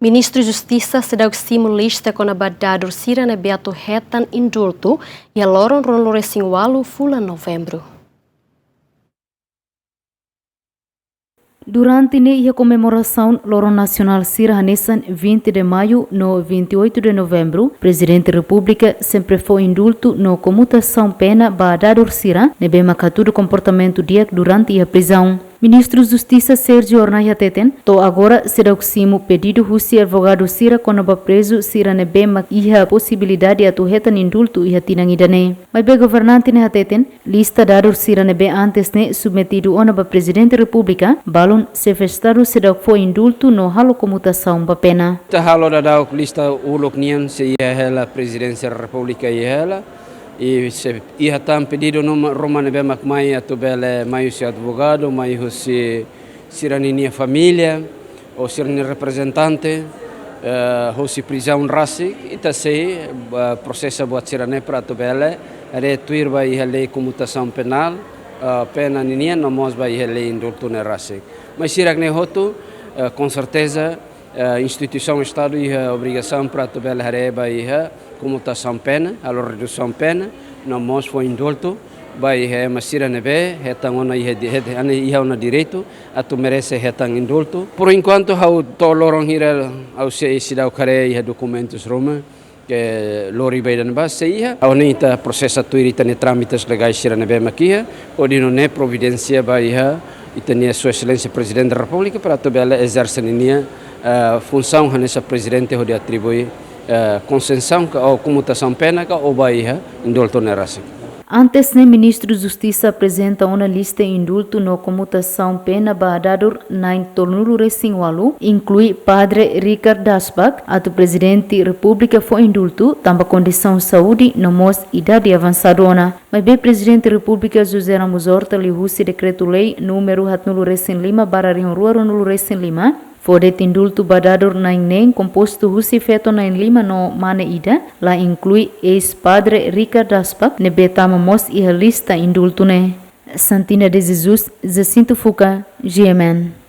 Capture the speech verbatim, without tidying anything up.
Ministru Justisa seidauk simu lista kona-ba dadur sira ne'ebé atu hetan indultu iha loron ruanulu-resin-ualu fulan Novembru. Durante ne'e iha komemorasaun loron nasionál sira hanesan vinte de Maio no vinte e oito de Novembru, Prezidente Repúblika sempre fó indultu no komutasaun pena ba dadur sira ne'ebé mak hatudu komportamentu di'ak durante iha prizaun. Ministru Justisa Sérgio Hornai hateten, to'o agora seidauk simu pedidu husi advogadu sira kona-ba prezu sira ne'ebé mak iha posibilidade atu hetan indultu iha tinan ida-ne'e. Maibé governante ne'e hateten, lista dadur sira ne'ebé antes ne'e submetidu ona ba Prezidente Repúblika, balun Xefe Estadu seidauk fó indultu no halo komutasaun ba pena. Ita halo daudauk lista uluk nian, sei iha hela Prezidénsia Repúblika iha hela. I sei iha tan pedidu numa, ruma ne'ebé mak mai atu bele mai husi advogadu, mai husi sira-ninia família, ou sira-nia reprezentante, eh, husi prizaun rasik, ita sei, eh, prosesa buat sira-ne'e para atu bele haree tuir ba iha lei komutasaun penál, eh, pena ninian, no mós ba iha lei indultu ne'e rasik. Mas sira-ne'e hotu, eh, com certeza, eh, instituisaun Estadu iha obrigasaun para atu bele haree ba iha komutasaun pena, halo redusaun pena, no mós fó indultu ba iha ema sira ne'ebé hetan ona iha di-, het-, ane iha ona direitu atu merese hetan indultu. Por enkuantu ha'u to'o loron hira ha'u sei seidauk haree iha dokumentus ruma ke lori ba ida-ne'ebá, se iha, ha'u hanoin ita prosesa tuir ita-nia trámites legais sira ne'ebé mak iha, hodi nune'e providénsia ba iha ita-nia Sua Exelénsia Prezidente da Repúblika para atu bele ezerse ninia, eh, funsaun hanesan prezidente hodi atribui, eh, konsesaun ka ou komutasaun pena ka ou ba iha indultu ne'e rasik. Antes ne'e Ministru Justisa aprezenta ona lista indultu no komutasaun pena ba dadur na'in tolunulu-resin-ualu, inklui Padre Ricard Dasbach, atu Prezidente Repúblika fó indultu, tanba kondisaun saúde no mós idade avansadu ona. Maibé Prezidente Repúblika José Ramos Horta liuhusi Dekretu-Lei númeru haatnulu-resin-lima barra rihun rua ruanulu-resin-lima, fó de'it indultu ba dadur na'in neen kompostu husi feto na'in lima no mane ida, la inklui eis-padre Ricard Dasbach, ne'ebé tama mós iha lista indultu ne'e. Santina de Jesus, Jacinto Fuca, G M N.